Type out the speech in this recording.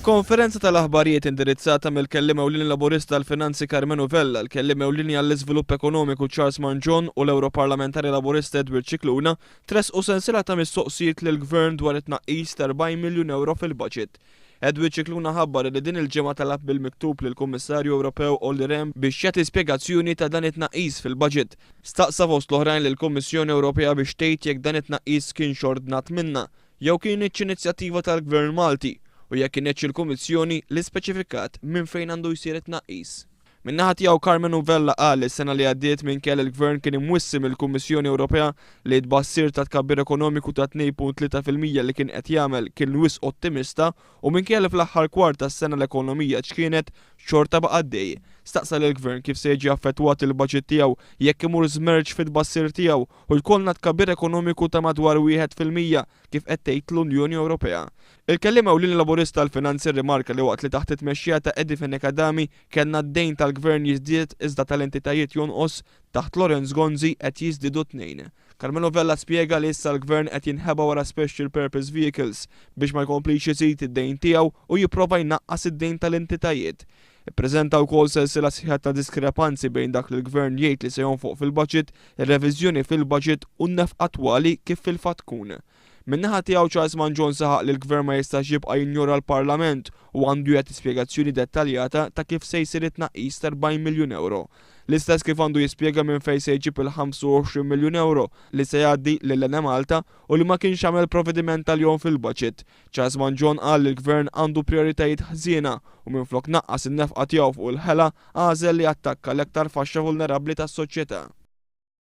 F'konferenza tal-aħbarijiet indirizzata mill-Kelliem Ewlieni Laburista għall-Finanzi Karmenu Vella, l-Kelliem Ewlieni għall-Iżvilupp Ekonomiku Charles Mangion u l-Ewroparlamentari Laburista Edward Scicluna tressqu sensiela ta' mistoqsijiet lill-Gvern dwar it-tnaqqis ta' 40 miljun ewro fil-baġit. Edward Scicluna ħabbar li din il-ġimgħa talab bil-miktub lill-Kummissarju Ewropew Olli Rehn biex jagħti spjegazzjoni ta' dan it-tnaqqis fil-baġit. Staqsa fost l-oħrajn lill-Kummissjoni Ewropea biex tgħid jekk dan it-tnaqqis kienx ordnat minnha jew kinitx inizjattiva tal-Gvern Malti u jekk kinitx il-Kummissjoni li speċifikat minn fejn għandu jsir it-tnaqqis. Min-naħa tiegħu Karmenu Vella qal li s-sena li għaddiet minkejja li l-Gvern kien imwissi mill-Kummissjoni Ewropea li t-tbassir ta' tkabbir ekonomiku ta' 2.3% li kien qed jagħmel kien wisq ottimista u minkejja li fl-aħħar kwart tas-sena l-ekonomija ċkienet xorta baqa' għaddej. Staqsa lill-Gvern kif se jiġi affettwat il-baġit tiegħu jekk imur żmerċ fit-tbassir tiegħu u jkollna tkabbir ekonomiku ta' madwar 1% kif qed tgħid l-Unjoni Ewropea. Il-Kelliem Ewlieni Laburista għall-Finanzi rrimarka li waqt li taħt it-tmexxija ta' Eddie Fenech Adami kellna d-dejn tal-Gvern jiżdied iżda tal-entitajiet jonqos, taħt Lawrence Gonzi qed jiżdiedu t-tnejn. Carmelo Vella spjega li issa l-Gvern qed jinħeba wara Special Purpose Vehicles biex ma jkomplix iżid id-dejn tiegħu u jipprova jnaqqas id-dejn tal-entitajiet. Ippreżenta wkoll sensiela sħiħa ta' diskrepanzi bejn dak li l-Gvern jgħid li se jonfoq fil-baġit, ir-reviżjoni fil-baġit u n-nefqa attwali kif fil-fatt tkun. Min-naħa tiegħu Charles Mangion saħaq li l-Gvern ma jistax jibqa' jinjora l-Parlament u għandu jagħti spjegazzjoni dettaljata ta' kif se jsir it-tnaqqis ta' 40 miljun ewro. L-istess kif għandu jispjega minn fejn se jġib il-25 miljun ewro li se jgħaddi lill-Enemalta u li ma kienx għamel provvediment għalihom fil-baġit. Charles Mangion qal li l-Gvern għandu prijoritajiet ħżiena u minflok naqqas in-nefqa tiegħu fuq il-ħela, għażel li jattakka l-aktar faxxa vulnerabbli tas-soċjetà.